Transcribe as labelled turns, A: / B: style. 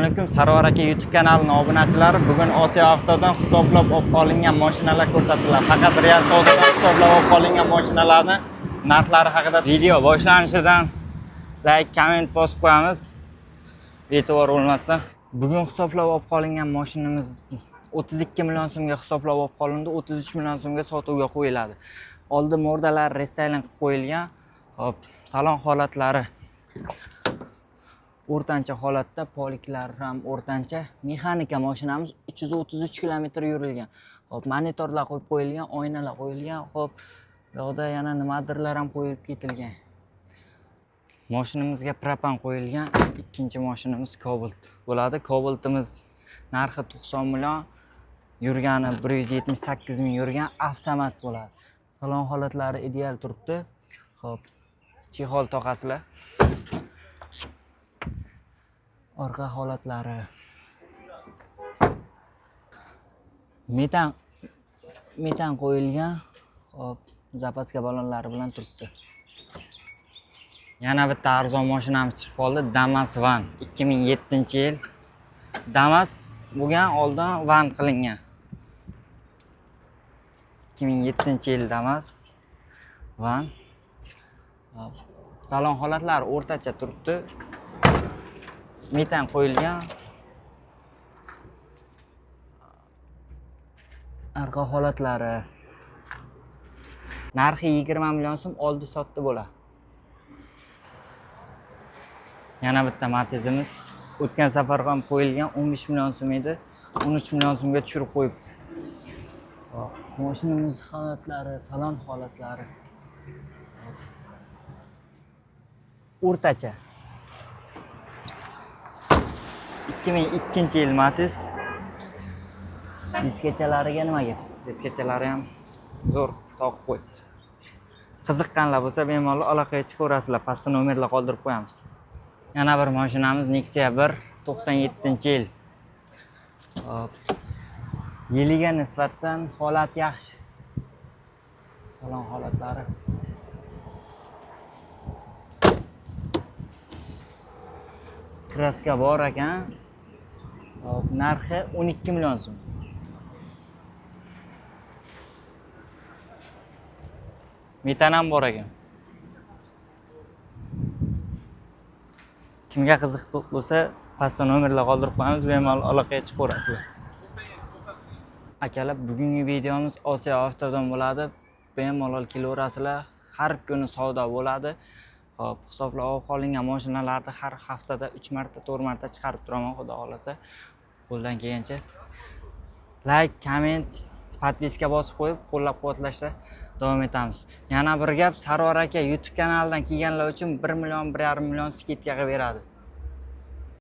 A: Alaykum Sarvar aka YouTube kanalining obunachilari. Bugun Osiyo Avtodan hisoblab olib qolingan mashinalar ko'rsatiladi. Faqat real savdodan hisoblab olib qolingan mashinalarni narxlari haqida video boshlanishidan like, komment bosib qo'yamiz. E'tibor bo'lmasa. Bugun hisoblab olib qolingan mashinamiz 32 million so'mga hisoblab olib qolindi, 33 million so'mga sotuvga qo'yiladi. Oldi mordalar рестайлинг qilib qo'yilgan. Hop, salon holatlari o'rtancha holatda, poliklar ham o'rtancha. Mexanika mashinamiz, 333 kilometr yurilgan. Hop, monitorlar qo'yib qo'yilgan, oynalar qo'yilgan. Hop, bu yoqda yana nimadirlar ham qo'yilib ketilgan. Mashinamizga propan qo'yilgan. Ikkinchi mashinamiz Cobalt bo'ladi. Cobaltimiz narxi 90 million, yurgani 178 ming yurgan, avtomat bo'ladi. Salon holatlari ideal turibdi. Hop, чехол taqasizlar. Orqa holatlari metan qo'yilgan. Hop, zapaska ballonlari bilan turibdi. Yana bitta arzon mashinamiz chiqib qoldi. Damas Van 2007-yil. Damas bo'lgan, oldin Van qilingan. 2007-yil Damas Van. Hop, salon holatlari o'rtacha turibdi. Metan qo'yilgan. Arqa holatlari. Narxi 20 million so'm, oldi sotdi bo'ladi. Yana bitta Matizimiz o'tgan safar ham qo'yilgan 15 million so'm edi. 13 million so'mga tushirib qo'yibdi. Hop, mashinamiz holatlari, salon holatlari o'rtacha. 2002-yil Matiz. Diskachalariga nima gap? Diskachalari ham zo'r toqib qo'yibdi. Qiziqqanlar bo'lsa bemalol aloqaga chiqaverasizlar. Pastda nomerlar qoldirib qo'yamiz. Yana bir mashinamiz Nexia 1 97-yil. Hop. Yiliga nisbatan holat yaxshi. Salon holatlari. Kraska bor ekan. Hop, narxi 12 million so'm. Metan ham bor ekan. Kimga qiziq bo'lsa, pastda nomerlar qoldirib qo'yamiz, bemalol aloqaga chiqaverasizlar. Akalar, bugungi videomiz Osiyo Avtodan bo'ladi. Bemalol kelaverasizlar. Har kuni savdo bo'ladi. Hop, hisoblab olib qolingan mashinalarni har haftada 3 marta, 4 marta chiqarib turaman, xudo xohlasa. Qo'ldan kelgancha. Like, komment, podpiska bosib qo'yib, qo'llab-quvvatlashda davom etamiz. Yana bir gap, Sarvar aka YouTube kanalidan kelganlar uchun 1 million, 1,5 million skidka qilib beradi.